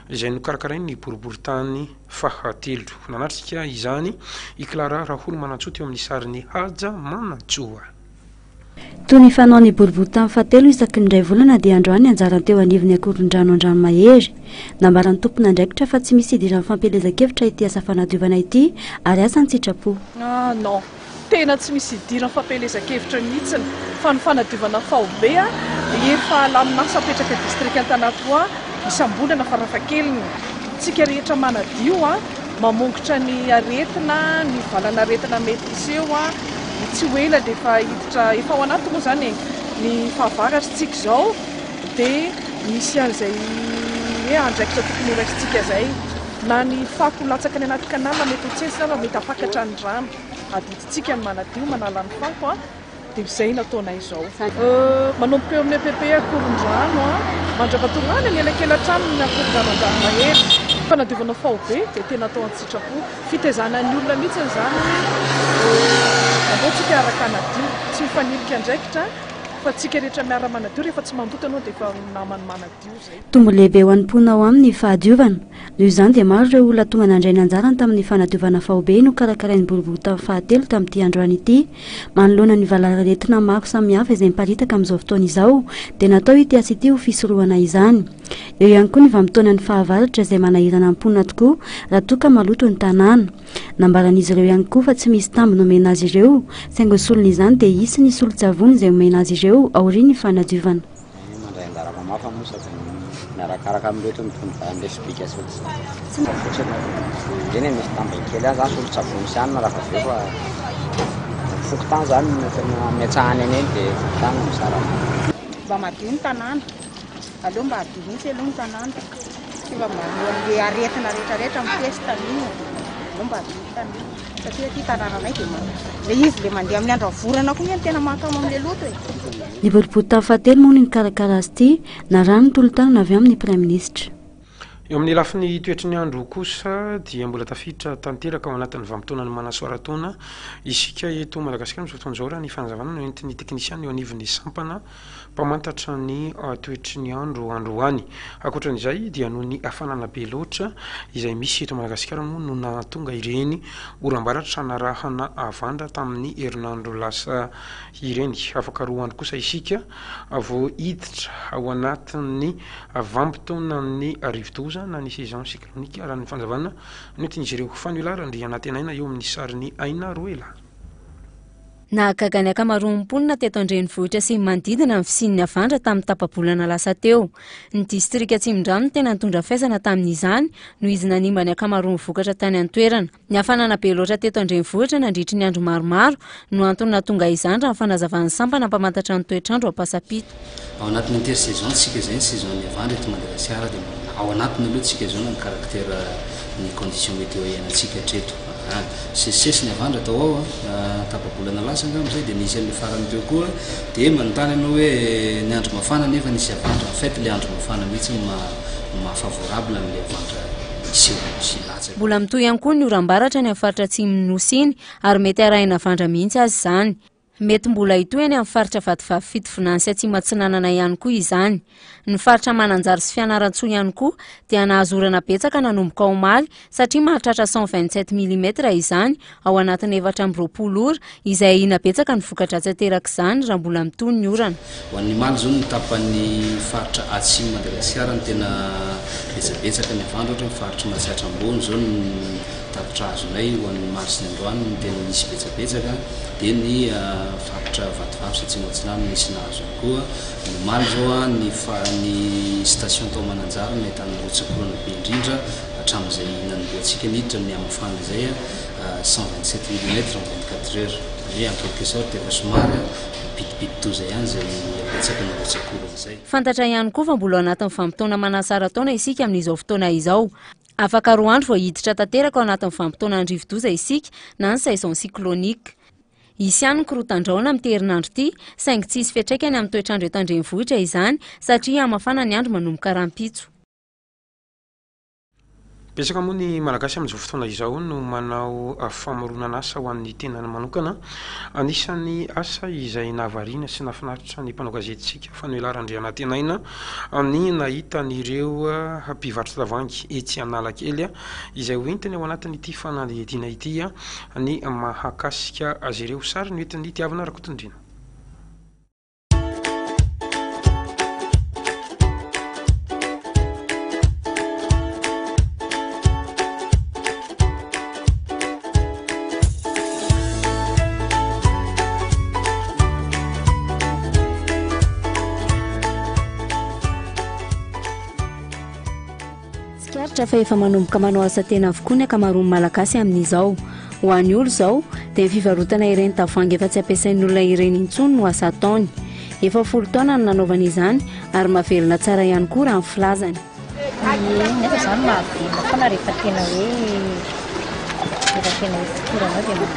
S1: izay nokarakarain'ny boriborintany fahatelo. Nanatrika izany i Clara Raholomanantsoa teo amin'ny sarin'i Haja Manantsoa.
S18: Toy ny fanaon'ny boriborintany fahatelo isaky ny iray volana dia androany ny anjarany teo anivon'ny Ankorondrano Andranomahery. Nambaran'ny tompon'andraikitra fa tsy misy idiran'ny fampielezan-kevitra ity asa fanadiovana ity ary asa an-tsitrapo.
S4: Ah non, tena tsy misy idiran'ny fampielezan-kevitra mihitsiny fa ny fanadiovana faobe dia efa lamin'asa apetraka distrika Antanatoa isam-bolana farafahakeliny. Tsika rehetra manadio mamongotra ny aretina, ny valan'aretina mety hiseho, tsy ho ela dia efa hiditra, efa ao anaty moa izany e, ny fahavaratra tsika izao dia misy an'izay hoe andraikitra tokony ho raisintsika izay, na ny fako latsaka any anaty canal mety ho tsentsina fa mety hampakatra ny rano, adidintsika ny manadio, manala ny fako. Dia izay no ataonay izao. Manomboka eo amin'ny EPP Ankorondrano mandrapatonga any anelakelan-trano ny Ankorondrano Andranomahery. Fanadiovana faobe dia tena atao an-tsitrapo. Fitaizana ny olona mihitsy izany hoe andao tsika hiaraka hanadio. Tsy mifanilika andraikitra fa tsika rehetra miara-manadio. Rehefa tsy mandoto ianao dia efa naman'ny manadio izay.
S18: Tombony lehibe ho an'ny mponina ao aminy ny fahadiovana. Noho izany dia maro ireo olona tonga nandray ny anjarany tamin'ny fanadiovana faobe nokarakarain'ny boriborintany fahatelo tamin'ity androany ity. Manoloana ny valanaretina maro samihafa izay miparitaka amin'izao fotoana izao dia natao ity asa ity ho fisorohana izany. Eo ihany koa ny vanim-potoanan'ny fahavaratra izay manahirana ny mponina tokoa raha toa ka maloto ny tanàna. Nambaran'izy ireo ihany koa fa tsy misy tambiny omena azy ireo saingy ho solon'izany dia hisy ny solon-tsavony izay omena azy ireo aorian'ny fanadiovana.
S5: Mandray anjara mamafa moa sady miarakaraka amin'ireto mitondra an'ilay sobika sy ohatr'izany. Fa fotsiny eny e, misy tambiny kely ihany zany solon-tsavony sy anona raha avy eo fa ny fokontany zany no tena ametrahany an'iny dia fokontany no mizara anazy.
S7: Mba madio ny tanàna. Aleo mba hadio mihitsy aloha ny tanàna. Tsy mba alohan'le aretina rehetrarehetra amin'ny pesta n'inona dia aleo mba hadio ny tanàna. Satria aty tanànanay dia le izy le mandeha amin'ny andro avorana koa nge no tena mahakamo amin'le loto e.
S18: Ny boriborintany fahatelo moa no nikarakara azy ity, narahiny tolo-tanana avy amin'ny Praiminisitra.
S1: Eo amin'ny lafiny toetry ny andro kosa dia mbola tafiditra tanteraka ao anatin'ny vanim-potoanan'ny manaso ara-taona isika eto Madagasikara amin'izao fotoana izao raha ny fanazavana no entin'ny teknisiana eo anivon'ny sampana mpamantatra ny toetry ny andro androany. Ankoatra an'izay dia noho ny hafanana be loatra izay misy eto Madagasikara moa no nahatonga ireny oram-baratra narahana havandra tamin'ny herinandro lasa ireny. Afaka roa andro kosa isika vao hiditra ao anatin'ny vanim-potoanan'ny rivodoza na ny saison cyclonique raha ny fanazavana noentin'izy ireo. Fanoela Randrianantenaina eo amin'ny sarin'i Aina Roela.
S23: Nahagaga ny ankamaroan'ny mponina teto an-drenivohitra sy ny manodidina ny fisian'ny havandra tamin'ny tapa-bolana lasa teo. Ny distrika Atsimondrano no tena nitondra faisana tamin'izany noho izy nanimba ny ankamaroan'ny vokatra tany an-toerana. Ny hafanana be loatra teto an-drenivohitra nandritry ny andro maromaro no antony nahatonga izany raha ny fanazavan'ny sampana mpamantatra ny toetr'andro ao Ampasampito.
S24: Ao anatin'ny inter-saison tsika izay ny saison ny havandra eto Madagasikara dia mbola ao anatiny aloha tsika izao na ny caractère ny condition météo iainantsika hatreto. Nisesisesy ny havandra tao ao an, tapa-bolana lasa angamba izay dia nisy an'ilay farany teo koa dia manontany ianao hoe ny andro mafana nefa nisy havandra, en fait ilay andro mafana mihitsy no maha maha favorable an'ilay havandra hiseho sy hilatsaka.
S23: Mbola mitohy ihany koa ny oram-baratra any amin'ny faritra atsimon'ny Nosy iny ary mety harahina havandra mihitsy aza izany. Mety mbola hitohy any amin'ny faritra Vatovavy Fitovinany sy Atsimo Atsinanana ihany koa izany. Ny faritra Mananjary sy Fianarantsoa ihany koa dia nahazo orana betsaka nanomboka omaly satria mahatratra 127 millimètres izany ao anatin'ny 24 ora izay ahiana betsaka ny voka-dratsy aterak'izany raha mbola mitohy ny orana.
S24: Ho an'ny omaly izao ny tapan'ny faritra Atsimo Madagasikara no tena betsabetsaka ny havandra ohatra ny faritr'i Matsiatra Ambony izao no Tatitra azonay ho an'ny omaly sy ny androany no tena nisy betsabetsaka dia ny faritra Vatovavy sy Atsimo Atsinanana nisy nahazo ihany koa. Ny omaly izao ny ny station tao Mananjary no nahitana rotsak'orana be indrindra hatramin'izay nanombohantsika niditra ny hamafana izay, 127 millimètres en 24 heures. Izany hoe en quelque sorte efa somary mampidipidi-doza ihany izay habetsaky ny rotsak'orana izay.
S23: Fantatra ihany koa fa mbola ao anatin'ny vanim-potoana manasara-taona isika amin'izao fotoana izao. Afaka roa andro vao hiditra tanteraka ao anatin'ny vanim-potoanan'ny rivodoza isika na ny saison cyclonique. Hisy ihany ny korotan-drahona amin'ity herinandro ity, saingy tsy hisy fiantraikany amin'ny toetr'andro eto an-drenivohitra izany satria hihamafana ny andro manomboka rahampitso.
S1: Betsaka moa ny Malagasy amin'izao fotoana izao no manao famoronana asa ho an'ny tenany manokana. Anisan'ny asa izay nahavariana sy nahafinaritra ny mpanao gazetintsika Fanoela Randrianantenaina ny nahita an'ireo mpivarotra tavoahangy etsy Analakely izay ho entiny ao anatin'ity fanadihadiana ity ny mahakasika azy ireo. Sary noentin'i Tiavina Rakotondriana.
S23: Tsikaritra fa efa manomboka manao asa tena avokoa ny ankamaroan'ny Malagasy amin'izao. Ho an'ny olo izao dia ny fivarotana ireny tavoahangy efa tsy ampiasain'olona ireny intsony no asa ataony. Efa folo taona no nanaovany izany ary mahavelona tsara ihany koa raha ny filazany.
S25: Ie, nefa izany mahavelona foana rehefa tena hoe rehefa tena hoe fotoranao dia mahavelona.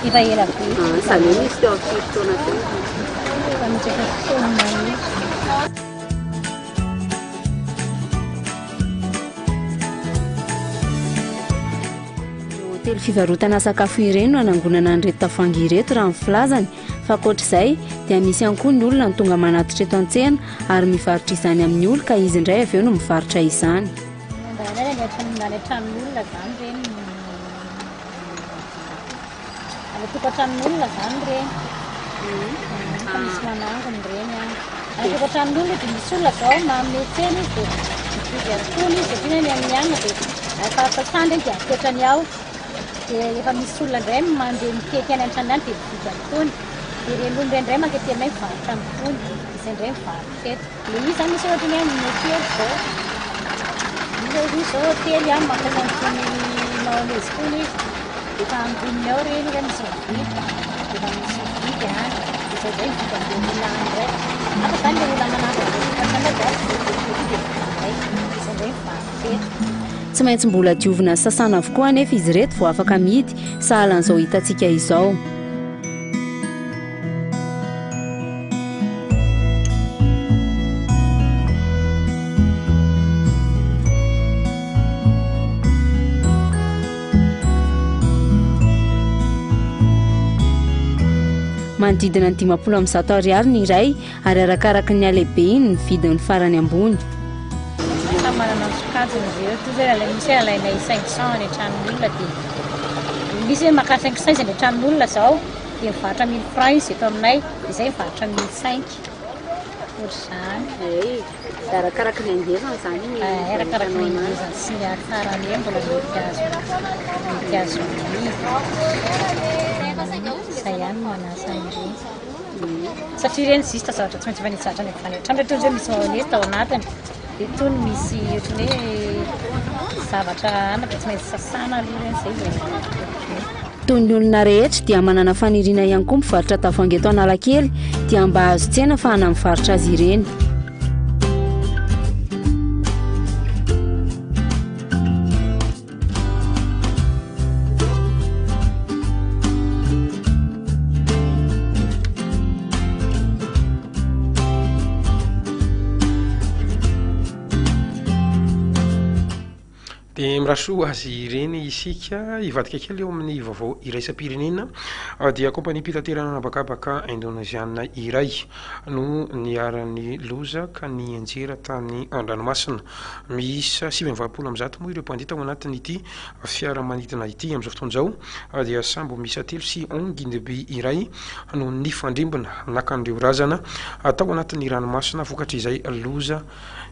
S25: Efa ela be.
S26: Izany hoe nisy teo amin'ny firy taona teo?
S25: Efa misy efa taona mahery.
S23: Ireo hotely fivarotana sakafo ireny no anangonana an'ireto tavoahangy ireto raha ny filazany. Fa ankoatr'izay dia misy ihany koa ny olona no tonga manatitra eto an-tsena ary mivarotra izany amin'ny olo ka izy indray avy eo no mivarotra izany.
S25: Indraindray any an-tranon'olona izany ireny any an-tokantranon'olona izany ireny. Fa misy manangona ireny an. Any an-tokantranon'olona dia misy olona izao manome tsena izy dia mividy an'itony izy satria ny any amin'ny anona dia efa sasany ireny dia apetrany ao. Dia efa misy olona indray mandeha mitety any an-trano any dia mividy an'itony. Dia ireny olona ireny indray mankaty aminay mivarotra an'itony. Izay indray mivarotra eto. Ilay izy izany misy ohatra ny hoe amin'ny hotely izao. Misy ohatra izao hotely an, mampiasa an'itony mayonnaise itony izy. Dia efa angoniny ao ireny rehefa misy mividy. Dia efa misy mividy any. Dia izay indray mividy an'ilay olona any indray. Hafa izany ilay olona manangona an'ilay tokantrano dia avy dia mividy dia mividy indray. Dia izay indray mivarotra eto.
S23: Tsy maintsy mbola diovina sy sasana avokoa anefa izy ireto vao afaka amidy, sahala an'izao hitantsika izao. Manodidina ny 150 ariary ny iray ary arakaraky ny halehibehiny ny vidiny farany ambony.
S25: Samy manana ny sokajiny izy ireo, toy izay alaina, misy hoe alainay 500 any an-tranon'olona dia misy hoe maka 500 izy any an-tranon'olona izao dia mivarotra 1000 francs izy eto aminay, dia izay mivarotra 1500 ohatr'izany.
S26: Dia arakaraky ny hangezany izany ny
S25: Eh, arakaraky ny hangezany sy ny hatsarany eo mbola mety azo mety azo amidy. Izay ihany no manasa an'ireny. Satria ireny juste zavatra tsy maintsy mifanitsahatra any avy any an-trano. Ohatra hoe misy mayonnaise tao anatiny, dia itony misy ohatran'ny hoe zavatra anana dia tsy maintsy sasana aloha ireny izay vao
S23: Toy ny olona rehetra dia manana faniriana ihany koa mivarotra tavoahangy eto Analakely dia mba hahazo tsena afahana mivarotra azy ireny.
S1: Dia mirary soa azy ireny isika. Hivadika kely eo amin'ny vaovao iraisam-pirenena dia kaompaniam-pitaterana an'habakabaka indoneziana iray no niharan'ny loza ka nianjera tany an-dranomasina. Miisa 189 moa ireo mpandeha tao anatin'ity fiaramanidina ity. Amin'izao fotoana izao dia sambo miisa telo sy angidim-by iray no nifandrimbona naka an'ireo razana tao anatin'ny ranomasina vokatr'izay loza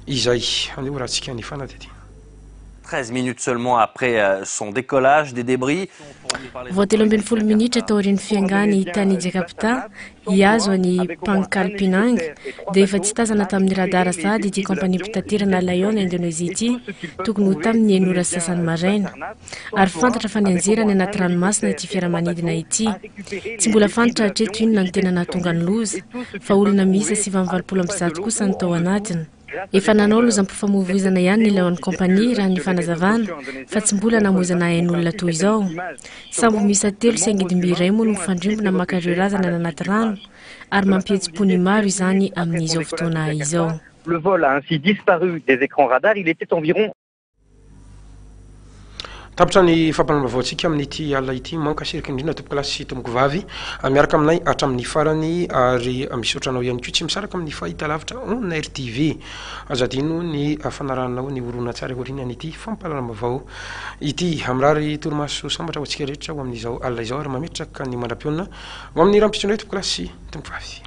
S1: izay. Andeha horahantsika ny fanadihadiana.
S6: 13 minutes seulement après euh, son décollage, des débris.
S9: Vao 13 minitra taorian'ny fiangany tany Jakarta hihazo an'i Pangkal Pinang dia efa tsy tazana tamin'ny radara sahady ity kaompaniam-pitaterana Lion Indonesia ity tokony ho tamin'ny enina ora sy sasany maraina. Ary fantatra fa nianjera any anaty ranomasina ity fiaramanidina ity. Tsy mbola fantatra hatreto inona no tena nahatonga ny loza fa olona miisa 189 kosa no tao anatiny. Efa nanao lozam-pifamoivoizana ihany ny Lion Company raha ny fanazavana fa tsy mbola namoizana ain'olona toy izao. Sambo miisa telo sy angidimby iray moa no mifandrimbona maka ireo razana any anaty rano ary mampihetsi-po ny maro izany amin'izao fotoana izao.
S8: Le vol a ainsi disparu des écrans radars, il était environ.
S1: Tapitra ny fampahalalam-baovaontsika amin'ity alina ity. Mankasitraka indrindra tompokolahy sy tompokovavy miaraka aminay hatramin'ny farany ary misaotra anao ihany koa tsy misaraka amin'ny fahitalavitra On Air TV. Aza adino ny fanarahanao ny horonantsary aorianan'ity fampahalalam-baovao ity. Mirary torimaso sambatra ho antsika rehetra ho amin'izao alina izao ary mametraka ny mandra-pihaonina ho amin'ny rahampitso indray tompokolahy sy tompokovavy.